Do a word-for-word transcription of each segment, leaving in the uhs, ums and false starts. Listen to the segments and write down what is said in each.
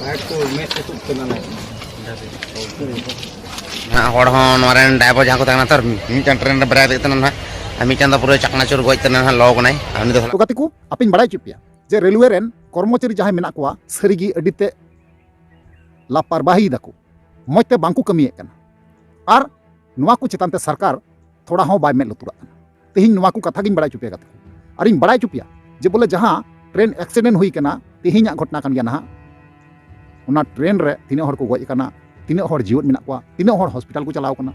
ᱟᱨ ᱠᱚ ᱢᱮᱫ ᱛᱮ ᱛᱩᱫ ᱠᱟᱱᱟ ᱱᱟᱦᱟᱜ᱾ ᱱᱟᱦᱟᱜ ᱦᱚᱲ ᱦᱚᱸ ᱱᱚᱣᱟ ᱨᱮᱱ ᱰᱨᱟᱭᱵᱷᱟᱨ ᱡᱟᱦᱟᱸ ᱠᱚ ᱛᱟᱦᱮᱸ ᱠᱟᱱᱟ ᱛᱚ, ᱢᱤᱫᱴᱟᱝ ᱴᱨᱮᱱ ᱨᱮ ᱵᱮᱨᱮᱫ ᱠᱟᱱᱟ ᱱᱟᱦᱟᱜ, ᱟᱨ ᱢᱤᱫᱴᱟᱝ ᱫᱚ ᱯᱩᱨᱟᱹ ᱪᱟᱠᱱᱟᱪᱩᱨ ᱜᱚᱡ ᱠᱟᱱᱟ ᱱᱟᱦᱟᱜ, ᱞᱚ ᱠᱟᱱᱟᱭ᱾ ᱟᱨ ᱩᱱᱤ ᱫᱚ ᱛᱚ ᱜᱟᱛᱮ ᱠᱚ, ᱟᱯᱮᱧ ᱵᱟᱲᱟᱭ ᱦᱚᱪᱚ ᱯᱮᱭᱟ ᱡᱮ ᱨᱮᱞᱣᱮ ᱨᱮᱱ ᱠᱚᱨᱢᱚᱪᱟᱨᱤ ᱡᱟᱦᱟᱸᱭ ᱢᱮᱱᱟᱜ ᱠᱚᱣᱟ, ᱥᱟᱹᱨᱤᱜᱮ ᱟᱹᱰᱤ ᱛᱮ ᱞᱟᱯᱟᱨᱵᱟᱦᱤᱭ ᱫᱟᱠᱚ, ᱢᱚᱡᱽ ᱛᱮ ᱵᱟᱝᱠᱚ ᱠᱟᱹᱢᱤᱭᱮᱫ ᱠᱟᱱᱟ᱾ ᱟᱨ ᱱᱚᱣᱟ ᱠᱚ ᱪᱮᱛᱟᱱ ᱛᱮ ᱥᱚᱨᱠᱟᱨ ᱛᱷᱚᱲᱟ ᱦᱚᱸ ᱵᱟᱭ ᱢᱮᱫ ᱞᱩᱛᱩᱨᱟᱜ ᱠᱟᱱᱟ᱾ ᱛᱮᱦᱮᱧ ᱱᱚᱣᱟ ᱠᱚ ᱠᱟᱛᱷᱟ ᱜᱤᱧ ᱵᱟᱲᱟᱭ ᱦᱚᱪᱚ ᱯᱮᱭᱟ ᱜᱟᱛᱮ ᱠᱚ, ᱟᱨᱤᱧ ᱵᱟᱲᱟᱭ ᱦᱚᱪᱚ ᱯᱮᱭᱟ ᱡᱮ ᱵᱚᱞᱮ ᱡᱟᱦᱟᱸ ᱴᱨᱮᱱ ᱮᱠᱥᱤᱰᱮᱱᱴ ᱦᱩᱭ ᱠᱟᱱᱟ, ᱛᱮᱦᱮᱧᱟᱜ ᱜᱷᱚᱴᱚᱱᱟ ᱠᱟᱱ ᱜᱮᱭᱟ ᱱᱟᱦᱟᱜ, ᱚᱱᱟ ᱴᱨᱮᱱ ᱨᱮ ᱛᱤᱱᱟᱹᱜ ᱦᱚᱲ ᱠᱚ ᱜᱚᱡ ᱟᱠᱟᱱᱟ, ᱛᱤᱱᱟᱹᱜ ᱦᱚᱲ ᱡᱤᱣᱮᱫ ᱢᱮᱱᱟᱜ ᱠᱚᱣᱟ, ᱛᱤᱱᱟᱹᱜ ᱦᱚᱲ ᱦᱚᱥᱯᱤᱴᱟᱞ ᱠᱚ ᱪᱟᱞᱟᱣ ᱠᱟᱱᱟ,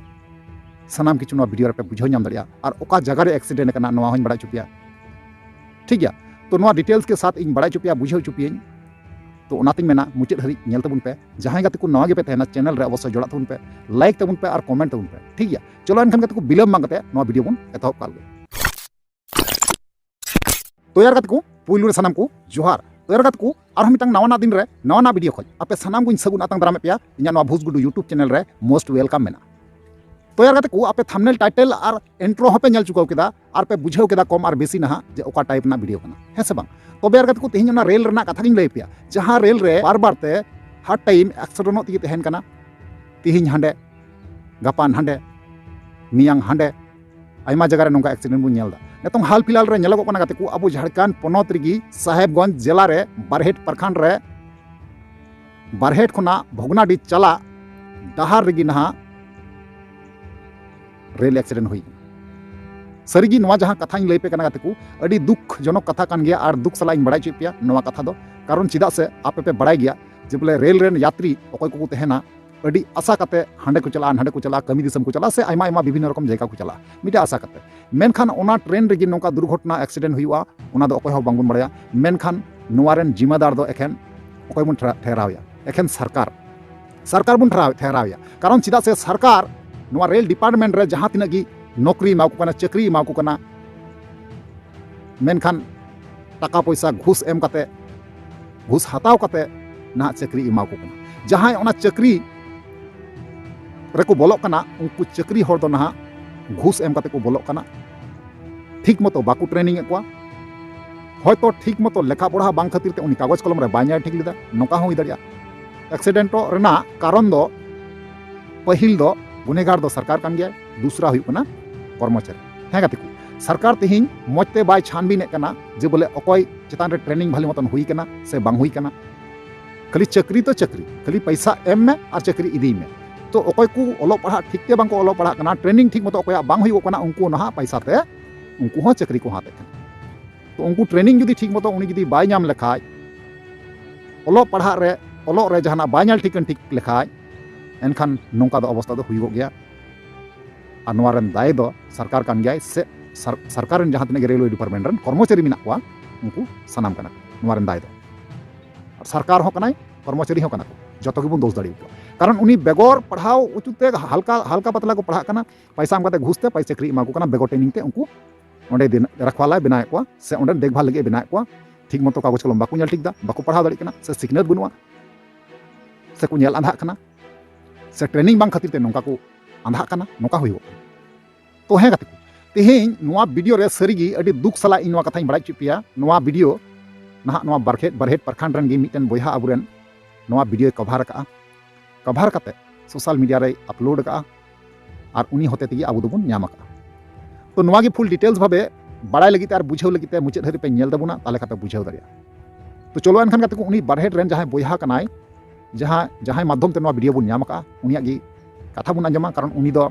ᱥᱟᱱᱟᱢ ᱠᱤᱪᱷᱩ ᱱᱚᱣᱟ ᱵᱷᱤᱰᱤᱭᱳ ᱨᱮᱯᱮ ᱵᱩᱡᱷᱟᱹᱣ ᱧᱟᱢ ᱫᱟᱲᱮᱭᱟᱜᱼᱟ᱾ ᱟᱨ ᱚᱠᱟ ᱡᱟᱭᱜᱟ ᱨᱮ ᱮᱠᱥᱤᱰᱮᱱᱴ ᱟᱠᱟᱱᱟ, ᱱᱚᱣᱟ ᱦᱚᱸᱧ ᱵᱟᱲᱟᱭ ᱦᱚᱪᱚ ᱯᱮᱭᱟ᱾ ᱴᱷᱤᱠ ᱜᱮᱭᱟ, ᱛᱚ ᱱᱚᱣᱟ ᱰᱤᱴᱮᱞᱥ ᱠᱮ ᱥᱟᱛᱷ ᱤᱧ ᱵᱟᱲᱟᱭ ᱦᱚᱪᱚ ᱯᱮᱭᱟ, ᱵᱩᱡᱷᱟᱹᱣ ᱦᱚᱪᱚ ᱯᱮᱭᱟᱹᱧ᱾ ᱛᱚ ᱚᱱᱟᱛᱤᱧ ᱢᱮᱱᱟ, ᱢᱩᱪᱟᱹᱫ ᱦᱟᱹᱨᱤᱡ ᱧᱮᱞ ᱛᱟᱵᱚᱱ ᱯᱮ᱾ ᱡᱟᱦᱟᱸᱭ ᱜᱟᱛᱮ ᱠᱚ ᱱᱟᱣᱟ ᱜᱮᱯᱮ ᱛᱟᱦᱮᱱᱟ, ᱪᱮᱱᱮᱞ ᱨᱮ ᱚᱵᱚᱥᱥᱳᱭ ᱡᱚᱲᱟᱜ ᱛᱟᱵᱚᱱ ᱯᱮ, ᱞᱟᱭᱤᱠ ᱛᱟᱵᱚᱱ ᱯᱮ ᱟᱨ ᱠᱚᱢᱮᱱᱴ ᱛᱟᱵᱚᱱ ᱯᱮ, ᱴᱷᱤᱠ ᱜᱮᱭᱟ? ᱪᱚᱞᱚ ᱮᱱᱠᱷᱟᱱ ᱜᱟᱛᱮ ᱠᱚ, ᱵᱤᱞᱚᱢ ᱵᱟᱝ ᱠᱟᱛᱮ ᱱᱚᱣᱟ ᱵᱷᱤᱰᱤᱭᱳ ᱵᱚᱱ ᱮᱛᱚᱦᱚᱵ ᱠᱟᱜ ᱞᱮᱜᱮ᱾ ᱛᱚ ᱭᱟᱨ ᱜᱟᱛᱮ ᱠᱚ, ᱯᱩᱭᱞᱩ ᱨᱮ ᱥᱟᱱᱟᱢ ᱠᱚ ᱡᱚᱦᱟᱨ᱾ ᱛᱚ ᱭᱟᱨ ᱜᱟᱛᱮ ᱠᱚ, ᱟᱨᱦᱚᱸ ᱢᱤᱫᱴᱟᱝ ᱱᱟᱣᱟᱱᱟᱜ ᱫᱤᱱ ᱨᱮ ᱱᱟᱣᱟᱱᱟᱜ ᱵᱷᱤᱰᱤᱭᱳ ᱠᱷᱚᱡ ᱟᱯᱮ ᱥᱟᱱᱟᱢ ᱠᱚᱧ ᱥᱟᱹᱜᱩᱱ ᱟᱛᱟᱝ ᱫᱟᱨᱟᱢᱮᱫ ᱯᱮᱭᱟ ᱤᱧᱟᱹᱜ ᱱᱚᱣᱟ ᱵᱷᱩᱥ ᱜᱩᱰᱩ YouTube ᱪᱮᱱᱮᱞ ᱨᱮ᱾ ᱢᱳᱥᱴ ᱣᱮᱞᱠᱟᱢ ᱢᱮᱱᱟᱜᱼᱟ᱾ ᱛᱚ ᱭᱟᱨ ᱜᱟᱛᱮ ᱠᱚ, ᱟᱯᱮ ᱛᱷᱟᱢᱵᱱᱮᱞ, ᱴᱟᱭᱴᱮᱞ ᱟᱨ ᱤᱱᱴᱨᱳ ᱦᱚᱸᱯᱮ ᱧᱮᱞ ᱪᱩᱠᱟᱹᱣ ᱠᱮᱫᱟ ᱟᱨ ᱯᱮ ᱵᱩᱡᱷᱟᱹᱣ ᱠᱮᱫᱟ ᱠᱚᱢ ᱟᱨ ᱵᱮᱥᱤ ᱱᱟᱦᱟᱜ ᱡᱮ ᱚᱠᱟ ᱴᱟᱭᱤᱯ ᱨᱮᱱᱟᱜ ᱵᱷᱤᱰᱤᱭᱳ ᱠᱟᱱᱟ, ᱦᱮᱸ ᱥᱮ ᱵᱟᱝ? ᱛᱚᱵᱮ ᱭᱟᱨ ᱜᱟᱛᱮ ᱠᱚ, ᱛᱮᱦᱮᱧ ᱚᱱᱟ ᱨᱮᱞ ᱨᱮᱱᱟᱜ ᱠᱟᱛᱷᱟ ᱜᱤᱧ ᱞᱟᱹᱭ ᱯᱮᱭᱟ, ᱡᱟᱦᱟᱸ ᱨᱮᱞ ᱨᱮ ᱵᱟᱨ ᱵᱟᱨ ᱛᱮ ᱦᱟᱨ ᱴᱟᱭᱤᱢ ᱮᱠᱥᱤᱰᱮᱱᱴᱚᱜ ᱛᱮᱜᱮ ᱛᱟᱦᱮᱱ ᱠᱟᱱᱟ, ᱛᱮᱦᱮᱧ ᱦᱟᱸᱰᱮ, ᱜᱟᱯᱟ ᱦᱟᱸᱰᱮ, ᱢᱮᱭᱟᱝ ᱦᱟᱸᱰᱮ, ᱟᱭᱢᱟ ᱡᱟᱭᱜᱟ ᱨᱮ ᱱᱚᱝᱠᱟ ᱮᱠᱥᱤᱰᱮᱱᱴ ᱵᱚᱱ ᱧᱮᱞ ᱮᱫᱟ᱾ ᱱᱤᱛᱚᱝ ᱦᱟᱞ ᱯᱷᱤᱞᱦᱟᱞ ᱨᱮ ᱧᱮᱞᱚᱜᱚᱜ ᱠᱟᱱᱟ ᱜᱟᱛᱮ ᱠᱚ, ᱟᱵᱚ ᱡᱷᱟᱲᱠᱷᱚᱸᱰ ᱯᱚᱱᱚᱛ ᱨᱮᱜᱮ ᱥᱟᱦᱮᱵᱽᱜᱚᱸᱡᱽ ᱡᱮᱞᱟ ᱨᱮ ᱵᱟᱨᱦᱮᱴ ᱯᱨᱚᱠᱷᱚᱸᱰ ᱨᱮ ᱵᱟᱨᱦᱮᱴ ᱠᱷᱚᱱᱟᱜ ᱵᱷᱚᱜᱽᱱᱟᱰᱤ ᱪᱟᱞᱟᱜ ᱰᱟᱦᱟᱨ ᱨᱮᱜᱮ ᱱᱟᱦᱟᱜ ᱨᱮᱞ ᱮᱠᱥᱤᱰᱮᱱᱴ ᱦᱩᱭ ᱠᱟᱱᱟ᱾ ᱥᱟᱹᱨᱤᱜᱮ ᱱᱚᱣᱟ ᱡᱟᱦᱟᱸ ᱠᱟᱛᱷᱟᱧ ᱞᱟᱹᱭ ᱯᱮ ᱠᱟᱱᱟ ᱜᱟᱛᱮ ᱠᱚ, ᱟᱹᱰᱤ ᱫᱩᱠᱷ ᱡᱚᱱᱚᱠ ᱠᱟᱛᱷᱟ ᱠᱟᱱ ᱜᱮᱭᱟ ᱟᱨ ᱫᱩᱠᱷ ᱥᱟᱞᱟᱜ ᱤᱧ ᱵᱟᱲᱟᱭ ᱦᱚᱪᱚᱭᱮᱫ ᱯᱮᱭᱟ ᱱᱚᱣᱟ ᱠᱟᱛᱷᱟ ᱫᱚ᱾ ᱠᱟᱨᱚᱱ ᱪᱮᱫᱟᱜ ᱥᱮ ᱟᱯᱮ ᱯᱮ ᱵᱟᱲᱟᱭ ᱜᱮᱭᱟ ᱡᱮ ᱵᱚᱞᱮ ᱨᱮᱞ ᱨᱮᱱ ᱭᱟᱛᱨᱤ ᱚᱠᱚᱭ ᱠᱚᱠᱚ ᱛᱟᱦᱮᱱᱟ, ᱟᱹᱰᱤ ᱟᱥᱟ ᱠᱟᱛᱮ ᱦᱟᱸᱰᱮ ᱠᱚ ᱪᱟᱞᱟᱜᱼᱟ, ᱱᱟᱸᱰᱮ ᱠᱚ ᱪᱟᱞᱟᱜᱼᱟ, ᱠᱟᱹᱢᱤ ᱫᱤᱥᱚᱢ ᱠᱚ ᱪᱟᱞᱟᱜᱼᱟ, ᱥᱮ ᱟᱭᱢᱟ ᱟᱭᱢᱟ ᱵᱤᱵᱷᱤᱱᱱᱚ ᱨᱚᱠᱚᱢ ᱡᱟᱭᱜᱟ ᱠᱚ ᱪᱟᱞᱟᱜᱼᱟ ᱢᱤᱫᱴᱮᱡ ᱟᱥᱟ ᱠᱟᱛᱮ᱾ ᱢᱮᱱᱠᱷᱟᱱ ᱚᱱᱟ ᱴᱨᱮᱱ ᱨᱮᱜᱮ ᱱᱚᱝᱠᱟ ᱫᱩᱨᱜᱷᱚᱴᱚᱱᱟ, ᱮᱠᱥᱤᱰᱮᱱᱴ ᱦᱩᱭᱩᱜᱼᱟ, ᱚᱱᱟ ᱫᱚ ᱚᱠᱚᱭ ᱦᱚᱸ ᱵᱟᱝᱵᱚᱱ ᱵᱟᱲᱟᱭᱟ᱾ ᱢᱮᱱᱠᱷᱟᱱ ᱱᱚᱣᱟ ᱨᱮᱱ ᱡᱤᱢᱟᱹᱫᱟᱨ ᱫᱚ ᱮᱠᱷᱮᱱ ᱚᱠᱚᱭ ᱵᱚᱱ ᱴᱷᱮᱨᱟ-, ᱴᱷᱮᱨᱟᱣᱮᱭᱟ? ᱮᱠᱷᱮᱱ ᱥᱚᱨᱠᱟᱨ, ᱥᱚᱨᱠᱟᱨ ᱵᱚᱱ ᱴᱷᱮᱨᱟᱣ-, ᱴᱷᱮᱨᱟᱣᱮᱭᱟ᱾ ᱠᱟᱨᱚᱱ ᱪᱮᱫᱟᱜ ᱥᱮ ᱥᱚᱨᱠᱟᱨ ᱱᱚᱣᱟ ᱨᱮᱞ ᱰᱤᱯᱟᱨᱴᱢᱮᱱᱴ ᱨᱮ ᱡᱟᱦᱟᱸ ᱛᱤᱱᱟᱹᱜ ᱜᱮ ᱱᱚᱠᱨᱤ ᱮᱢᱟ ᱠᱚ ᱠᱟᱱᱟ, ᱪᱟᱹᱠᱨᱤ ᱮᱢᱟ ᱠᱚ ᱠᱟᱱᱟ, ᱢᱮᱱᱠᱷᱟᱱ ᱴᱟᱠᱟ ᱯᱚᱭᱥᱟ ᱜᱷᱩᱥ ᱮᱢ ᱠᱟᱛᱮ, ᱜᱷᱩᱥ ᱦᱟᱛᱟᱣ ᱠᱟᱛᱮ ᱱᱟᱦᱟᱜ ᱪᱟᱹᱠᱨᱤ ᱮᱢᱟ ᱠᱚ ᱠᱟᱱᱟ᱾ ᱡᱟᱦᱟᱸᱭ ᱚᱱᱟ ᱪᱟᱹᱠᱨᱤ ᱨᱮᱠᱚ ᱵᱚᱞᱚᱜ ᱠᱟᱱᱟ, ᱩᱱᱠᱩ ᱪᱟᱹᱠᱨᱤ ᱦᱚᱲ ᱫᱚ ᱱᱟᱦᱟᱜ ᱜᱷᱩᱥ ᱮᱢ ᱠᱟᱛᱮ ᱠᱚ ᱵᱚᱞᱚᱜ ᱠᱟᱱᱟ᱾ ᱴᱷᱤᱠ ᱢᱚᱛᱚ ᱵᱟᱠᱚ ᱴᱨᱮᱱᱤᱝ ᱮᱫ ᱠᱚᱣᱟ, ᱦᱚᱭᱛᱚ ᱴᱷᱤᱠ ᱢᱚᱛᱚ ᱞᱮᱠᱷᱟ ᱯᱚᱲᱦᱟ ᱵᱟᱝ ᱠᱷᱟᱹᱛᱤᱨ ᱛᱮ ᱩᱱᱤ ᱠᱟᱜᱚᱡᱽ ᱠᱚᱞᱚᱢ ᱨᱮ ᱵᱟᱭ ᱧᱮᱞ ᱴᱷᱤᱠ ᱞᱮᱫᱟ, ᱱᱚᱝᱠᱟ ᱦᱚᱸ ᱦᱩᱭ ᱫᱟᱲᱮᱭᱟᱜᱼᱟ᱾ ᱮᱠᱥᱤᱰᱮᱱᱴᱚᱜ ᱨᱮᱱᱟᱜ ᱠᱟᱨᱚᱱ ᱫᱚ ᱯᱟᱹᱦᱤᱞ ᱫᱚ ᱜᱩᱱᱮᱜᱟᱨ ᱫᱚ ᱥᱚᱨᱠᱟᱨ ᱠᱟᱱ ᱜᱮᱭᱟᱭ, ᱫᱩᱥᱨᱟ ᱦᱩᱭᱩᱜ ᱠᱟᱱᱟ ᱠᱚᱨᱢᱚᱪᱟᱨᱤ᱾ ᱦᱮᱸ ᱜᱟᱛᱮ ᱠᱚ, ᱥᱚᱨᱠᱟᱨ ᱛᱮᱦᱮᱧ ᱢᱚᱡᱽ ᱛᱮ ᱵᱟᱭ ᱪᱷᱟᱱᱵᱤᱱᱮᱫ ᱠᱟᱱᱟ ᱡᱮ ᱵᱚᱞᱮ ᱚᱠᱚᱭ ᱪᱮᱛᱟᱱ ᱨᱮ ᱴᱨᱮᱱᱤᱝ ᱵᱷᱟᱞᱤ ᱢᱚᱛᱚᱱ ᱦᱩᱭ ᱠᱟᱱᱟ ᱥᱮ ᱵᱟᱝ ᱦᱩᱭ ᱠᱟᱱᱟ᱾ ᱠᱷᱟᱹᱞᱤ ᱪᱟᱹᱠᱨᱤ ᱛᱚ ᱪᱟᱹᱠᱨᱤ, ᱠᱷᱟᱹᱞᱤ ᱯᱚᱭᱥᱟ ᱮᱢ ᱢᱮ ᱟᱨ ᱪᱟᱹᱠᱨᱤ ᱤᱫᱤᱭ ᱢᱮ᱾ ᱛᱚ ᱚᱠᱚᱭ ᱠᱚ ᱚᱞᱚᱜ ᱯᱟᱲᱦᱟᱜ ᱴᱷᱤᱠ ᱛᱮ ᱵᱟᱝ ᱠᱚ ᱚᱞᱚᱜ ᱯᱟᱲᱦᱟᱜ ᱠᱟᱱᱟ, ᱴᱨᱮᱱᱤᱝ ᱴᱷᱤᱠ ᱢᱚᱛᱚ ᱚᱠᱚᱭᱟᱜ ᱵᱟᱝ ᱦᱩᱭᱩᱜ ᱠᱟᱱᱟ, ᱩᱱᱠᱩ ᱱᱟᱦᱟᱜ ᱯᱚᱭᱥᱟ ᱛᱮ ᱩᱱᱠᱩ ᱦᱚᱸ ᱪᱟᱹᱠᱨᱤ ᱠᱚ ᱦᱟᱛᱮᱫ ᱠᱟᱱᱟ᱾ ᱛᱚ ᱩᱱᱠᱩ ᱴᱨᱮᱱᱤᱝ ᱡᱩᱫᱤ ᱴᱷᱤᱠ ᱢᱚᱛᱚ ᱩᱱᱤ ᱡᱩᱫᱤ ᱵᱟᱭ ᱧᱟᱢ ᱞᱮᱠᱷᱟᱡ, ᱚᱞᱚᱜ ᱯᱟᱲᱦᱟᱜ ᱨᱮ, ᱚᱞᱚᱜ ᱨᱮ ᱡᱟᱦᱟᱱᱟᱜ ᱵᱟᱭ ᱧᱮᱞ ᱴᱷᱤᱠᱟᱹᱱ ᱴᱷᱤᱠ ᱞᱮᱠᱷᱟᱡ, ᱮᱱᱠᱷᱟᱱ ᱱᱚᱝᱠᱟ ᱫᱚ ᱚᱵᱚᱥᱛᱟ ᱫᱚ ᱦᱩᱭᱩᱜᱚᱜ ᱜᱮᱭᱟ᱾ ᱟᱨ ᱱᱚᱣᱟ ᱨᱮᱱ ᱫᱟᱭ ᱫᱚ ᱥᱚᱨᱠᱟᱨ ᱠᱟᱱ ᱜᱮᱭᱟᱭ ᱥᱮ ᱥᱟᱨ-, ᱥᱚᱨᱠᱟᱨ ᱨᱮᱱ ᱡᱟᱦᱟᱸ ᱛᱤᱱᱟᱹᱜ ᱜᱮ ᱨᱮᱞᱣᱮ ᱰᱤᱯᱟᱨᱴᱢᱮᱱᱴ ᱨᱮᱱ ᱠᱚᱨᱢᱚᱪᱟᱨᱤ ᱢᱮᱱᱟᱜ ᱠᱚᱣᱟ, ᱩᱱᱠᱩ ᱥᱟᱱᱟᱢ ᱠᱟᱱᱟ ᱠᱚ ᱱᱚᱣᱟ ᱨᱮᱱ ᱫᱟᱭ ᱫᱚ᱾ ᱟᱨ ᱥᱚᱨᱠᱟᱨ ᱦᱚᱸ ᱠᱟᱱᱟᱭ, ᱠᱚᱨᱢᱚᱪᱟᱨᱤ ᱦᱚᱸ ᱠᱟᱱᱟ ᱠᱚ, ᱡᱚᱛᱚ ᱜᱮᱵᱚᱱ ᱫᱳᱥ ᱫᱟᱲᱮᱭᱟᱠᱚᱣᱟ᱾ ᱠᱟᱨᱚᱱ ᱩᱱᱤ ᱵᱮᱜᱚᱨ ᱯᱟᱲᱦᱟᱣ ᱚᱪᱚ ᱛᱮ ᱦᱟᱞᱠᱟ, ᱦᱟᱞᱠᱟ ᱯᱟᱛᱞᱟ ᱠᱚ ᱯᱟᱲᱦᱟᱜ ᱠᱟᱱᱟ, ᱯᱚᱭᱥᱟ ᱮᱢ ᱠᱟᱛᱮ ᱜᱷᱩᱥ ᱛᱮ ᱯᱟᱭ ᱪᱟᱹᱠᱨᱤ ᱮᱢᱟ ᱠᱚ ᱠᱟᱱᱟ ᱵᱮᱜᱚᱨ ᱴᱨᱮᱱᱤᱝ ᱛᱮ, ᱩᱱᱠᱩ ᱚᱸᱰᱮ ᱫᱤᱱ ᱨᱟᱠᱷᱣᱟᱞᱟᱭ ᱵᱮᱱᱟᱣᱮᱫ ᱠᱚᱣᱟ ᱥᱮ ᱚᱸᱰᱮ ᱫᱮᱠᱷᱵᱷᱟᱞ ᱞᱟᱹᱜᱤᱫ ᱮ ᱵᱮᱱᱟᱣᱮᱫ ᱠᱚᱣᱟ᱾ ᱴᱷᱤᱠ ᱢᱚᱛᱚ ᱠᱟᱜᱚᱡᱽ ᱠᱚᱞᱚᱢ ᱵᱟᱠᱚ ᱧᱮᱞ ᱴᱷᱤᱠ ᱫᱟ, ᱵᱟᱠᱚ ᱯᱟᱲᱦᱟᱣ ᱫᱟᱲᱮᱭᱟᱜ ᱠᱟᱱᱟ ᱥᱮ ᱥᱤᱠᱷᱱᱟᱹᱛ ᱵᱟᱹᱱᱩᱜᱼᱟ ᱥᱮ ᱠᱚ ᱧᱮᱞ ᱟᱸᱫᱷᱟᱜ ᱠᱟᱱᱟ ᱥᱮ ᱴᱨᱮᱱᱤᱝ ᱵᱟᱝ ᱠᱷᱟᱹᱛᱤᱨ ᱛᱮ ᱱᱚᱝᱠᱟ ᱠᱚ ᱟᱸᱫᱷᱟᱜ ᱠᱟᱱᱟ, ᱱᱚᱝᱠᱟ ᱦᱩᱭᱩᱜ ᱠᱟᱱᱟ᱾ ᱛᱚ ᱦᱮᱸ ᱜᱟᱛᱮ ᱠᱚ, ᱛᱮᱦᱮᱧ ᱱᱚᱣᱟ ᱵᱷᱤᱰᱤᱭᱳ ᱨᱮ ᱥᱟᱹᱨᱤᱜᱮ ᱟᱹᱰᱤ ᱫᱩᱠ ᱥᱟᱞᱟᱜ ᱤᱧ ᱱᱚᱣᱟ ᱠᱟᱛᱷᱟᱧ ᱵᱟᱲᱟᱭ ᱦᱚᱪᱚᱭᱮᱫ ᱯᱮᱭᱟ᱾ ᱱᱚᱣᱟ ᱵᱷᱤᱰᱤᱭᱳ ᱱᱟᱦᱟᱜ ᱱᱚᱣᱟ ᱵᱟᱨᱦᱮᱴ, ᱵᱟᱨᱦᱮᱴ ᱯᱨᱚᱠᱷᱚᱸᱰ ᱨᱮᱱ ᱜᱮ ᱢᱤᱫᱴᱮᱱ ᱵᱚᱭᱦᱟ ᱟᱵᱚᱨᱮᱱ ᱱᱚᱣᱟ ᱵᱷᱤᱰᱤᱭᱳᱭ ᱠᱚᱵᱷᱟᱨ ᱟᱠᱟᱫᱼᱟ᱾ ᱠᱚᱵᱷᱟᱨ ᱠᱟᱛᱮ ᱥᱳᱥᱟᱞ ᱢᱤᱰᱤᱭᱟ ᱨᱮᱭ ᱟᱯᱞᱳᱰ ᱟᱠᱟᱫᱼᱟ ᱟᱨ ᱩᱱᱤ ᱦᱚᱛᱮ ᱛᱮᱜᱮ ᱟᱵᱚ ᱫᱚᱵᱚᱱ ᱧᱟᱢ ᱟᱠᱟᱫᱼᱟ᱾ ᱛᱚ ᱱᱚᱣᱟ ᱜᱮ ᱯᱷᱩᱞ ᱰᱤᱴᱮᱞᱥ ᱵᱷᱟᱵᱮ ᱵᱟᱲᱟᱭ ᱞᱟᱹᱜᱤᱫ ᱛᱮ ᱟᱨ ᱵᱩᱡᱷᱟᱹᱣ ᱞᱟᱹᱜᱤᱫ ᱛᱮ ᱢᱩᱪᱟᱹᱫ ᱫᱷᱟᱹᱨᱤᱡ ᱯᱮ ᱧᱮᱞ ᱛᱟᱵᱚᱱᱟ, ᱛᱟᱦᱚᱞᱮ ᱠᱷᱟᱱ ᱯᱮ ᱵᱩᱡᱷᱟᱹᱣ ᱫᱟᱲᱮᱭᱟᱜᱼᱟ᱾ ᱛᱚ ᱪᱚᱞᱚ ᱮᱱᱠᱷᱟᱱ ᱜᱟᱛᱮ ᱠᱚ, ᱩᱱᱤ ᱵᱟᱨᱦᱮᱴ ᱨᱮᱱ ᱡᱟᱦᱟᱸᱭ ᱵᱚᱭᱦᱟ ᱠᱟᱱᱟᱭ, ᱡᱟᱦᱟᱸ, ᱡᱟᱦᱟᱸᱭ ᱢᱟᱫᱽᱫᱷᱚᱢ ᱛᱮ ᱱᱚᱣᱟ ᱵᱷᱤᱰᱤᱭᱳ ᱵᱚᱱ ᱧᱟᱢ ᱟᱠᱟᱫᱼᱟ, ᱩᱱᱤᱭᱟᱜ ᱜᱮ ᱠᱟᱛᱷᱟ ᱵᱚᱱ ᱟᱸᱡᱚᱢᱟ, ᱠᱟᱨᱚᱱ ᱩᱱᱤ ᱫᱚ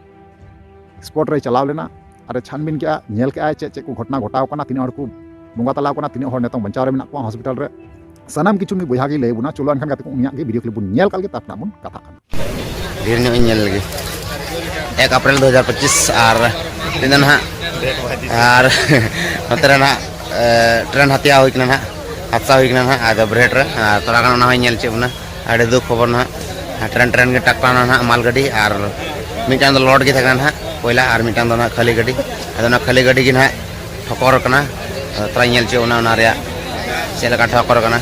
ᱥᱯᱚᱴ ᱨᱮᱭ ᱪᱟᱞᱟᱣ ᱞᱮᱱᱟ ᱟᱨ ᱮ ᱪᱷᱟᱱᱵᱤᱱ ᱠᱮᱜᱼᱟ, ᱧᱮᱞ ᱠᱮᱜᱼᱟᱭ ᱪᱮᱫ ᱪᱮᱫ ᱠᱚ ᱜᱷᱚᱴᱚᱱᱟ ᱜᱷᱚᱴᱟᱣ ᱠᱟᱱᱟ, ᱛᱤᱱᱟᱹᱜ ᱦᱚᱲ ᱠᱚ ᱵᱚᱸᱜᱟ ᱛᱟᱞᱟᱣ ᱠᱟᱱᱟ, ᱛᱤᱱᱟᱹᱜ ᱦᱚᱲ ᱱᱤᱛᱚᱝ ᱵᱟᱧᱪᱟᱣ ᱨᱮ ᱢᱮᱱᱟᱜ ᱠᱚᱣᱟ ᱦᱚᱥᱯᱤᱴᱟᱞ ᱨᱮ, ᱥᱟᱱᱟᱢ ᱠᱤᱪᱷᱩ ᱱᱩᱭ ᱵᱚᱭᱦᱟ ᱜᱮᱭ ᱞᱟᱹᱭ ᱟᱵᱚᱱᱟ᱾ ᱪᱚᱞᱚ ᱮᱱᱠᱷᱟᱱ ᱜᱟᱛᱮ ᱠᱚ, ᱩᱱᱤᱭᱟᱜ ᱜᱮ ᱵᱷᱤᱰᱤᱭᱳ ᱠᱞᱤᱯ ᱵᱚᱱ ᱧᱮᱞ ᱠᱟᱜ ᱞᱮᱜᱮ, ᱛᱟᱨᱯᱚᱨᱮ ᱵᱚᱱ ᱠᱟᱛᱷᱟᱜ ᱠᱟᱱᱟ᱾ ᱰᱷᱮᱨ ᱧᱚᱜ ᱤᱧ ᱧᱮᱞ ᱞᱮᱜᱮ᱾ ᱮᱠ ᱟᱯᱨᱤᱞ ᱫᱩ ᱦᱟᱡᱟᱨ ᱯᱚᱸᱪᱤᱥ, ᱟᱨ ᱛᱮᱦᱮᱧ ᱫᱚ ᱱᱟᱦᱟᱜ, ᱟᱨ ᱱᱚᱛᱮ ᱨᱮ ᱱᱟᱦᱟᱜ, ᱮ, ᱴᱨᱮᱱ ᱦᱟᱛᱭᱟ ᱦᱩᱭ ᱠᱟᱱᱟ ᱱᱟᱦᱟᱜ, ᱦᱟᱫᱥᱟ ᱦᱩᱭ ᱠᱟᱱᱟ ᱱᱟᱦᱟᱜ, ᱟᱫᱚ ᱵᱨᱮᱰ ᱨᱮ, ᱟᱨ ᱛᱷᱚᱲᱟ ᱜᱟᱱ ᱚᱱᱟ ᱦᱚᱸᱧ ᱧᱮᱞ ᱦᱚᱪᱚᱭᱮᱫ ᱵᱚᱱᱟ᱾ ᱟᱹᱰᱤ ᱫᱩᱠ ᱠᱷᱚᱵᱚᱨ ᱱᱟᱦᱟᱜ, ᱴᱨᱮᱱ, ᱴᱨᱮᱱ ᱜᱮ ᱴᱟᱠᱴᱟᱣ ᱱᱟ ᱱᱟᱦᱟᱜ ᱢᱟᱞ ᱜᱟᱹᱰᱤ, ᱟᱨ ᱢᱤᱫᱴᱟᱝ ᱫᱚ ᱞᱳᱰ ᱜᱮ ᱛᱟᱦᱮᱸ ᱠᱟᱱᱟ ᱱᱟᱦᱟᱜ ᱠᱚᱭᱞᱟ, ᱟᱨ ᱢᱤᱫᱴᱟᱝ ᱫᱚ ᱱᱟᱦᱟᱜ ᱠᱷᱟᱹᱞᱤ ᱜᱟᱹᱰᱤ᱾ ᱟᱫᱚ ᱚᱱᱟ ᱠᱷᱟᱹᱞᱤ ᱜᱟᱹᱰᱤ ᱜᱮ ᱱᱟᱦᱟᱜ ᱴᱷᱚᱠᱚᱨ ᱠᱟᱱᱟ᱾ ᱟᱫᱚ ᱛᱷᱚᱲᱟᱧ ᱧᱮᱞ ᱦᱚᱪᱚᱭᱮᱫ ᱵᱚᱱᱟ ᱚᱱᱟ ᱨᱮᱭᱟᱜ ᱪᱮᱫ ᱞᱮᱠᱟ ᱴᱷᱚᱠᱚᱨ ᱠᱟᱱᱟ᱾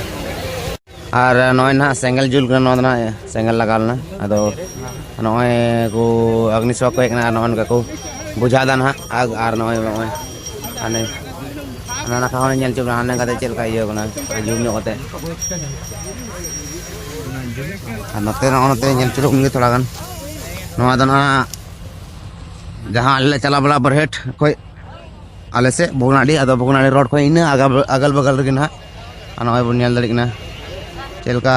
ᱟᱨ ᱱᱚᱜᱼᱚᱭ ᱱᱟᱦᱟᱜ ᱥᱮᱸᱜᱮᱞ ᱡᱩᱞ ᱠᱟᱱᱟ, ᱱᱚᱣᱟ ᱫᱚ ᱱᱟᱦᱟᱜ ᱥᱮᱸᱜᱮᱞ ᱞᱟᱜᱟᱣ ᱞᱮᱱᱟ᱾ ᱟᱫᱚ ᱱᱚᱜᱼᱚᱭ ᱠᱚ ᱚᱜᱽᱱᱤ ᱥᱮᱵᱟ ᱠᱚ ᱦᱮᱡ ᱠᱟᱱᱟ ᱟᱨ ᱱᱚᱜᱼᱚᱭ ᱱᱚᱝᱠᱟ ᱠᱚ ᱵᱩᱡᱷᱟᱹᱣ ᱮᱫᱟ ᱱᱟᱦᱟᱜ ᱟᱜ᱾ ᱟᱨ ᱱᱚᱜᱼᱚᱭ, ᱱᱚᱜᱼᱚᱭ ᱦᱟᱱᱮ ᱦᱟᱱᱟ ᱱᱟᱠᱷᱟ ᱦᱚᱸ ᱧᱮᱞ ᱦᱚᱪᱚ ᱵᱚᱱᱟ, ᱦᱟᱱᱮ ᱠᱟᱛᱮ ᱪᱮᱫ ᱞᱮᱠᱟ ᱤᱭᱟᱹ ᱠᱟᱱᱟ, ᱡᱩᱢ ᱧᱚᱜ ᱠᱟᱛᱮ᱾ ᱟᱨ ᱱᱚᱛᱮ, ᱱᱚᱜᱼᱚ ᱱᱚᱛᱮ ᱧᱮᱞ ᱦᱚᱪᱚ ᱞᱮᱵᱚᱱ ᱜᱮ ᱛᱷᱚᱲᱟ ᱜᱟᱱ᱾ ᱱᱚᱣᱟ ᱫᱚ ᱱᱟᱦᱟᱜ ᱡᱟᱦᱟᱸ ᱟᱞᱮ ᱞᱮ ᱪᱟᱞᱟᱣ ᱵᱟᱲᱟ ᱵᱟᱨᱦᱮᱴ ᱠᱷᱚᱡ ᱟᱞᱮ ᱥᱮᱫ ᱵᱷᱚᱜᱽᱱᱟᱰᱤ, ᱟᱫᱚ ᱵᱷᱚᱜᱽᱱᱟᱰᱤ ᱨᱳᱰ ᱠᱷᱚᱡ ᱤᱱᱟᱹ ᱟᱜᱟ-, ᱟᱜᱟᱞ ᱵᱟᱜᱟᱞ ᱨᱮᱜᱮ ᱱᱟᱦᱟᱜ᱾ ᱟᱨ ᱱᱚᱜᱼᱚᱭ ᱵᱚᱱ ᱧᱮᱞ ᱫᱟᱲᱮᱭᱟᱜ ᱠᱟᱱᱟ ᱪᱮᱫ ᱞᱮᱠᱟ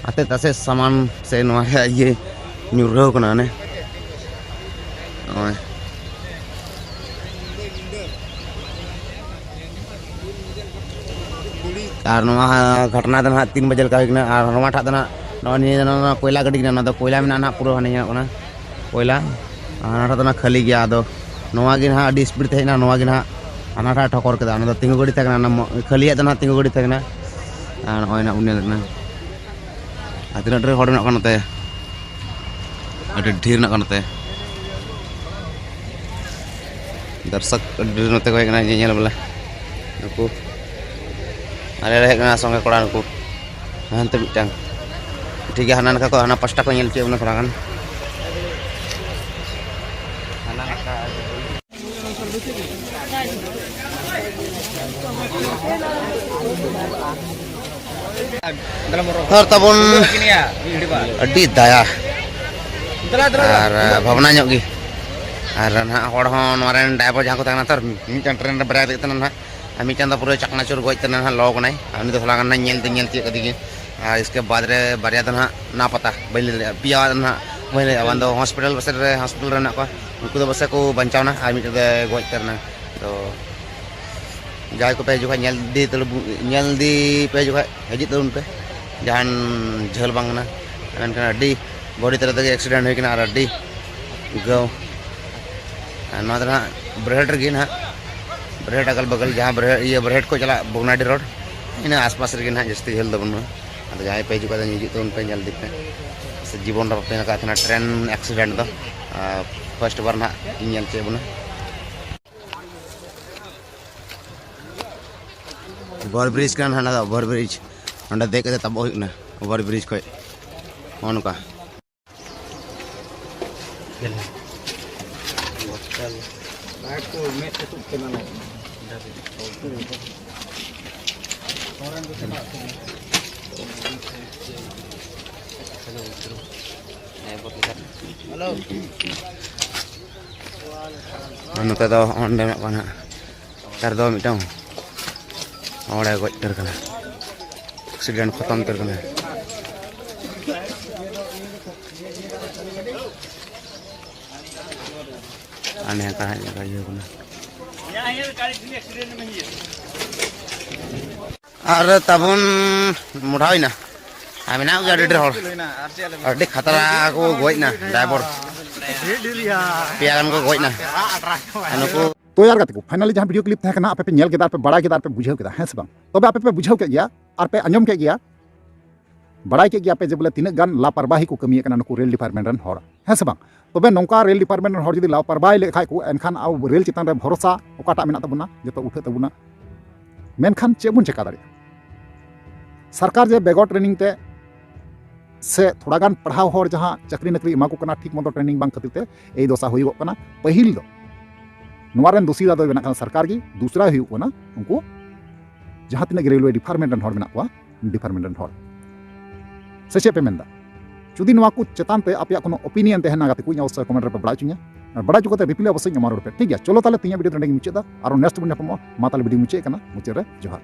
ᱟᱛᱮᱫ ᱛᱟᱥᱮᱫ ᱥᱟᱢᱟᱱ ᱥᱮ ᱱᱚᱣᱟ ᱨᱮᱭᱟᱜ ᱤᱭᱟᱹ ᱧᱩᱨᱦᱟᱹᱣ ᱠᱟᱱᱟ ᱚᱱᱮ᱾ ᱱᱚᱜᱼᱚᱭ᱾ ᱟᱨ ᱱᱚᱣᱟ ᱜᱷᱚᱴᱱᱟ ᱫᱚ ᱱᱟᱦᱟᱜ ᱛᱤᱱ ᱵᱟᱡᱮ ᱞᱮᱠᱟ ᱦᱩᱭ ᱠᱟᱱᱟ᱾ ᱟᱨ ᱱᱚᱣᱟ ᱴᱷᱟᱜ ᱫᱚ ᱱᱟᱦᱟᱜ ᱱᱚᱜᱼᱚᱭ ᱱᱤᱭᱟᱹ ᱫᱚ ᱱᱚᱣᱟ ᱠᱚᱭᱞᱟ ᱜᱟᱹᱰᱤ ᱠᱟᱱᱟ, ᱱᱚᱣᱟ ᱫᱚ ᱠᱚᱭᱞᱟ ᱢᱮᱱᱟᱜᱼᱟ ᱱᱟᱦᱟᱜ ᱯᱩᱨᱟᱹ ᱦᱟᱱᱮ ᱧᱮᱞᱚᱜ ᱠᱟᱱᱟ ᱠᱚᱭᱞᱟ᱾ ᱟᱨ ᱦᱟᱱᱟᱴᱟᱜ ᱫᱚ ᱱᱟᱦᱟᱜ ᱠᱷᱟᱹᱞᱤ ᱜᱮᱭᱟ᱾ ᱟᱫᱚ ᱱᱚᱣᱟ ᱜᱮ ᱱᱟᱦᱟᱜ ᱟᱹᱰᱤ ᱥᱯᱤᱰ ᱛᱟᱦᱮᱸ ᱠᱟᱱᱟ, ᱱᱚᱣᱟ ᱜᱮ ᱱᱟᱦᱟᱜ ᱦᱟᱱᱟᱴᱟᱜ ᱴᱷᱚᱠᱚᱨ ᱠᱮᱫᱟ᱾ ᱚᱱᱟ ᱫᱚ ᱛᱤᱸᱜᱩ ᱜᱟᱹᱰᱤ ᱛᱟᱦᱮᱸ ᱠᱟᱱᱟ, ᱚᱱᱟ ᱢᱚ-, ᱠᱷᱟᱹᱞᱤᱭᱟᱜ ᱫᱚ ᱱᱟᱦᱟᱜ ᱛᱤᱸᱜᱩ ᱜᱟᱹᱰᱤ ᱛᱟᱦᱮᱸ ᱠᱟᱱᱟ᱾ ᱟᱨ ᱱᱚᱜᱼᱚᱭ ᱱᱟᱦᱟᱜ ᱩᱱᱤ ᱧᱮᱞ ᱠᱟᱱᱟ᱾ ᱟᱨ ᱛᱤᱱᱟᱹᱜ ᱰᱷᱮᱨ ᱦᱚᱲ ᱢᱮᱱᱟᱜ ᱠᱚᱣᱟ ᱱᱚᱛᱮ? ᱫᱚᱨᱥᱚᱠ ᱟᱹᱰᱤ ᱰᱷᱮᱨ ᱱᱚᱛᱮ ᱠᱚ ᱦᱮᱡ ᱠᱟᱱᱟ ᱧᱮᱧᱮᱞ ᱵᱚᱞᱮ᱾ ᱱᱩᱠᱩ ᱟᱞᱮ ᱞᱮ ᱦᱮᱡ ᱠᱟᱱᱟ ᱥᱚᱸᱜᱮ ᱠᱚᱲᱟ, ᱱᱩᱠᱩ ᱦᱟᱱᱛᱮ ᱢᱤᱫᱴᱟᱝ᱾ ᱴᱷᱤᱠ ᱜᱮᱭᱟ, ᱦᱟᱱᱟ ᱱᱟᱠᱷᱟ ᱠᱚ, ᱦᱟᱱᱟ ᱯᱟᱥᱴᱟ ᱠᱚ ᱧᱮᱞ ᱦᱚᱪᱚᱭᱮᱫ ᱵᱚᱱᱟ ᱛᱷᱚᱲᱟ ᱜᱟᱱ᱾ ᱦᱟᱱᱟ ᱱᱟᱠᱷᱟ᱾ ᱦᱚᱨ ᱛᱟᱵᱚᱱ ᱟᱹᱰᱤ ᱫᱟᱭᱟ ᱟᱨ ᱵᱷᱟᱵᱽᱱᱟ ᱧᱚᱜ ᱜᱮ᱾ ᱟᱨ ᱱᱟᱦᱟᱜ ᱦᱚᱲ ᱦᱚᱸ ᱱᱚᱣᱟ ᱨᱮᱱ ᱰᱨᱟᱭᱵᱷᱟᱨ ᱡᱟᱦᱟᱸ ᱠᱚ ᱛᱟᱦᱮᱸ ᱠᱟᱱᱟ, ᱛᱟᱨ ᱢᱤᱫᱴᱟᱝ ᱴᱨᱮᱱ ᱨᱮ ᱵᱟᱨᱭᱟ ᱫᱮᱡ ᱛᱟᱦᱮᱱᱟ ᱱᱟᱦᱟᱜ, ᱟᱨ ᱢᱤᱫᱴᱟᱝ ᱫᱚ ᱯᱩᱨᱟᱹ ᱪᱟᱠᱱᱟᱪᱩᱨ ᱜᱚᱡ ᱛᱟᱦᱮᱱᱟ ᱱᱟᱦᱟᱜ, ᱞᱚ ᱠᱟᱱᱟᱭ᱾ ᱟᱨ ᱩᱱᱤ ᱫᱚ ᱛᱷᱚᱲᱟ ᱜᱟᱱ ᱱᱟᱦᱟᱜ ᱧᱮᱞ ᱫᱚ ᱧᱮᱞ ᱛᱤᱭᱳᱜ ᱠᱟᱫᱮ ᱜᱮ᱾ ᱟᱨ ᱤᱥᱠᱮ ᱵᱟᱫᱽ ᱨᱮ ᱵᱟᱨᱭᱟ ᱫᱚ ᱱᱟᱦᱟᱜ ᱱᱟ ᱯᱟᱛᱟ, ᱵᱟᱹᱧ ᱞᱟᱹᱭ ᱫᱟᱲᱮᱭᱟᱜᱼᱟ, ᱯᱮᱭᱟ ᱫᱚ ᱱᱟᱦᱟᱜ ᱵᱟᱹᱧ ᱞᱟᱹᱭ ᱫᱟᱲᱮᱭᱟᱜᱼᱟ᱾ ᱵᱟᱝ ᱫᱚ ᱦᱚᱥᱯᱤᱴᱟᱞ ᱯᱟᱥᱮ ᱨᱮ, ᱦᱚᱥᱯᱤᱴᱟᱞ ᱨᱮ ᱢᱮᱱᱟᱜ ᱠᱚᱣᱟ, ᱩᱱᱠᱩ ᱫᱚ ᱯᱟᱥᱮ ᱠᱚ ᱵᱟᱧᱪᱟᱣ ᱮᱱᱟ, ᱟᱨ ᱢᱤᱫᱴᱮᱱ ᱫᱚ ᱜᱚᱡ ᱩᱛᱟᱹᱨ ᱮᱱᱟ᱾ ᱛᱚ ᱡᱟᱦᱟᱸᱭ ᱠᱚᱯᱮ ᱦᱤᱡᱩᱜ ᱠᱷᱟᱡ, ᱧᱮᱞ ᱤᱫᱤ ᱛᱟᱵᱚ-, ᱧᱮᱞ ᱤᱫᱤ ᱯᱮ ᱦᱤᱡᱩᱜ ᱠᱷᱟᱡ, ᱦᱤᱡᱩᱜ ᱛᱟᱵᱚᱱ ᱯᱮ᱾ ᱡᱟᱦᱟᱱ ᱡᱷᱟᱹᱞ ᱵᱟᱝ ᱠᱟᱱᱟ, ᱢᱮᱱᱠᱷᱟᱱ ᱟᱹᱰᱤ ᱵᱟᱹᱲᱤᱡ ᱛᱟᱞᱟ ᱛᱮᱜᱮ ᱮᱠᱥᱤᱰᱮᱱᱴ ᱦᱩᱭ ᱠᱟᱱᱟ ᱟᱨ ᱟᱹᱰᱤ ᱜᱟᱹᱣ᱾ ᱟᱨ ᱱᱚᱣᱟ ᱫᱚ ᱱᱟᱦᱟᱜ ᱵᱨᱮᱦᱮᱰ ᱨᱮᱜᱮ ᱱᱟᱦᱟᱜ, ᱵᱨᱮᱦᱮᱰ ᱟᱜᱟᱞ ᱵᱟᱜᱟᱞ, ᱡᱟᱦᱟᱸ ᱵᱨᱮᱦᱮᱰ, ᱤᱭᱟᱹ, ᱵᱨᱮᱦᱮᱰ ᱠᱚ ᱪᱟᱞᱟᱜ ᱵᱚᱜᱽᱱᱟᱰᱤ ᱨᱳᱰ, ᱤᱱᱟᱹ ᱟᱥᱯᱟᱥ ᱨᱮᱜᱮ ᱱᱟᱦᱟᱜ, ᱡᱟᱹᱥᱛᱤ ᱡᱷᱟᱹᱞ ᱫᱚ ᱵᱟᱹᱱᱩᱜᱼᱟ᱾ ᱟᱫᱚ ᱡᱟᱦᱟᱸᱭ ᱯᱮ ᱦᱤᱡᱩᱜ ᱠᱷᱟᱡ ᱫᱚ ᱦᱤᱡᱩᱜ ᱛᱟᱵᱚᱱ ᱯᱮ, ᱧᱮᱞ ᱤᱫᱤ ᱯᱮ᱾ ᱥᱮ ᱡᱤᱵᱚᱱ ᱨᱮ ᱵᱟᱯᱮ ᱧᱮᱞ ᱟᱠᱟᱫ ᱛᱟᱦᱮᱱᱟ ᱴᱨᱮᱱ ᱮᱠᱥᱤᱰᱮᱱᱴ ᱫᱚ, ᱟᱨ ᱯᱷᱟᱥᱴ ᱵᱟᱨ ᱱᱟᱦᱟᱜ ᱤᱧ ᱧᱮᱞ ᱦᱚᱪᱚᱭᱮᱫ ᱵᱚᱱᱟ᱾ ᱳᱵᱷᱟᱨ ᱵᱨᱤᱡᱽ ᱠᱟᱱᱟ ᱦᱟᱸᱰᱮ ᱫᱚ, ᱳᱵᱷᱟᱨ ᱵᱨᱤᱡᱽ᱾ ᱱᱚᱸᱰᱮ ᱫᱮᱡ ᱠᱟᱛᱮ ᱛᱟᱵᱚᱜ ᱦᱩᱭᱩᱜ ᱠᱟᱱᱟ ᱳᱵᱷᱟᱨ ᱵᱨᱤᱡᱽ ᱠᱷᱚᱡ᱾ ᱱᱚᱜᱼᱚ ᱱᱚᱝᱠᱟ᱾ ᱟᱨ ᱱᱚᱛᱮ ᱫᱚ ᱚᱸᱰᱮ ᱢᱮᱱᱟᱜ ᱠᱚᱣᱟ ᱱᱟᱦᱟᱜ᱾ ᱱᱮᱛᱟᱨ ᱫᱚ ᱢᱤᱫᱴᱟᱝ ᱦᱚᱲᱮ ᱜᱚᱡ ᱩᱛᱟᱹᱨ ᱠᱟᱱᱟ, ᱮᱠᱥᱤᱰᱮᱱᱴ ᱠᱷᱚᱛᱚᱢ ᱩᱛᱟᱹᱨ ᱠᱟᱱᱟ᱾ ᱟᱨ ᱱᱤᱭᱟᱹ ᱠᱟᱨᱟᱜ ᱡᱟᱭᱜᱟ ᱤᱭᱟᱹ ᱠᱟᱱᱟ᱾ ᱟᱨ ᱛᱟᱵᱚᱱ ᱢᱚᱰᱷᱟᱣ ᱮᱱᱟ᱾ ᱟᱨ ᱢᱮᱱᱟᱜ ᱠᱚᱜᱮᱭᱟ ᱟᱹᱰᱤ ᱰᱷᱮᱨ ᱦᱚᱲ᱾ ᱟᱹᱰᱤ ᱠᱷᱟᱛᱨᱟ ᱠᱚ ᱜᱚᱡ ᱮᱱᱟ ᱰᱨᱟᱭᱵᱷᱟᱨ᱾ ᱯᱮᱭᱟ ᱜᱟᱱ ᱠᱚ ᱜᱚᱡ ᱮᱱᱟ᱾ ᱟᱨ ᱱᱩᱠᱩ ᱛᱚ ᱭᱟᱨ ᱜᱟᱛᱮ ᱠᱚ, finally ᱡᱟᱦᱟᱸ video clip ᱛᱟᱦᱮᱸ ᱠᱟᱱᱟ, ᱟᱯᱮ ᱯᱮ ᱧᱮᱞ ᱠᱮᱫᱟ, ᱟᱨ ᱯᱮ ᱵᱟᱲᱟᱭ ᱠᱮᱫᱟ, ᱟᱨ ᱯᱮ ᱵᱩᱡᱷᱟᱹᱣ ᱠᱮᱫᱟ, ᱦᱮᱸ ᱥᱮ ᱵᱟᱝ? ᱛᱚᱵᱮ ᱟᱯᱮ ᱯᱮ ᱵᱩᱡᱷᱟᱹᱣ ᱠᱮᱫ ᱜᱮᱭᱟ ᱟᱨ ᱯᱮ ᱟᱸᱡᱚᱢ ᱠᱮᱫ ᱜᱮᱭᱟ, ᱵᱟᱲᱟᱭ ᱠᱮᱫ ᱜᱮᱭᱟ ᱯᱮ ᱡᱮ ᱵᱚᱞᱮ ᱛᱤᱱᱟᱹᱜ ᱜᱟᱱ ᱞᱟᱯᱟᱨᱵᱟᱦᱤ ᱠᱚ ᱠᱟᱹᱢᱤᱭᱮᱫ ᱠᱟᱱᱟ ᱱᱩᱠᱩ ᱨᱮᱞ department ᱨᱮᱱ ᱦᱚᱲ, ᱦᱮᱸ ᱥᱮ ᱵᱟᱝ? ᱛᱚᱵᱮ ᱱᱚᱝᱠᱟ ᱨᱮᱞ department ᱨᱮᱱ ᱦᱚᱲ ᱡᱩᱫᱤ ᱞᱟᱯᱟᱨᱵᱟᱦᱤ ᱞᱮᱠᱷᱟᱡ ᱠᱚ, ᱮᱱᱠᱷᱟᱱ ᱟᱵᱚ ᱨᱮᱞ ᱪᱮᱛᱟᱱ ᱨᱮ ᱵᱷᱚᱨᱥᱟ ᱚᱠᱟᱴᱟᱜ ᱢᱮᱱᱟᱜ ᱛᱟᱵᱚᱱᱟ, ᱡᱚᱛᱚ ᱩᱴᱷᱟᱹᱜ ᱛᱟᱵᱚᱱᱟ᱾ ᱢᱮᱱᱠᱷᱟᱱ ᱪᱮᱫ ᱵᱚᱱ ᱪᱮᱠᱟ ᱫᱟᱲᱮᱭᱟᱜᱼᱟ? ᱥᱚᱨᱠᱟᱨ ᱡᱮ ᱵᱮᱜᱚᱨ training ᱛᱮ ᱥᱮ ᱛᱷᱚᱲᱟ ᱜᱟᱱ ᱯᱟᱲᱦᱟᱣ ᱦᱚᱲ ᱡᱟᱦᱟᱸ ᱪᱟᱹᱠᱨᱤ ᱱᱚᱠᱨᱤ ᱮᱢᱟ ᱠᱚ ᱠᱟᱱᱟ, ᱴᱷᱤᱠ ᱢᱚᱛᱚ training ᱵᱟᱝ ᱠᱷᱟᱹᱛᱤᱨ ᱛᱮ ᱮᱭ ᱫᱚᱥᱟ ᱦᱩᱭᱩᱜᱚᱜ ᱠᱟᱱᱟ᱾ ᱯᱟᱹᱦᱤᱞ ᱫᱚ ᱱᱚᱣᱟ ᱨᱮᱱ ᱫᱩᱥᱤ ᱫᱚ ᱵᱮᱱᱟᱜ ᱠᱟᱱᱟ ᱥᱚᱨᱠᱟᱨ ᱜᱮ, ᱫᱩᱥᱨᱟ ᱦᱩᱭᱩᱜ ᱠᱟᱱᱟ ᱩᱱᱠᱩ ᱡᱟᱦᱟᱸ ᱛᱤᱱᱟᱹᱜ ᱜᱮ ᱨᱮᱞᱣᱮ department ᱨᱮᱱ ᱦᱚᱲ ᱢᱮᱱᱟᱜ ᱠᱚᱣᱟ, department ᱨᱮᱱ ᱦᱚᱲ᱾ ᱥᱮ ᱪᱮᱫ ᱯᱮ ᱢᱮᱱᱫᱟ? ᱡᱩᱫᱤ ᱱᱚᱣᱟ ᱠᱚ ᱪᱮᱛᱟᱱ ᱛᱮ ᱟᱯᱮᱭᱟᱜ ᱠᱳᱱᱳ opinion ᱛᱟᱦᱮᱱᱟ ᱜᱟᱛᱮ ᱠᱚ, ᱤᱧ ᱚᱵᱚᱥᱥᱳᱭ comment ᱨᱮᱯᱮ ᱵᱟᱲᱟᱭ ᱦᱚᱪᱚᱧᱟ᱾ ᱟᱨ ᱵᱟᱲᱟᱭ ᱦᱚᱪᱚ ᱠᱟᱛᱮ reply ᱚᱵᱚᱥᱥᱳᱭ ᱤᱧ ᱮᱢᱟ ᱨᱩᱣᱟᱹᱲ ᱯᱮ, ᱴᱷᱤᱠ ᱜᱮᱭᱟ? ᱪᱚᱞᱚ ᱛᱟᱦᱞᱮ ᱛᱮᱦᱮᱧᱟᱜ video ᱫᱚ ᱱᱚᱸᱰᱮ ᱜᱮᱧ ᱢᱩᱪᱟᱹᱫ ᱫᱟ, ᱟᱨᱚ next ᱵᱚᱱ ᱧᱟᱯᱟᱢᱚᱜᱼᱟ᱾ ᱢᱟ ᱛᱟᱦᱞᱮ video ᱢᱩᱪᱟᱹᱫ ᱠᱟᱱᱟ, ᱢᱩᱪᱟᱹᱫ ᱨᱮ ᱡᱚᱦᱟᱨ᱾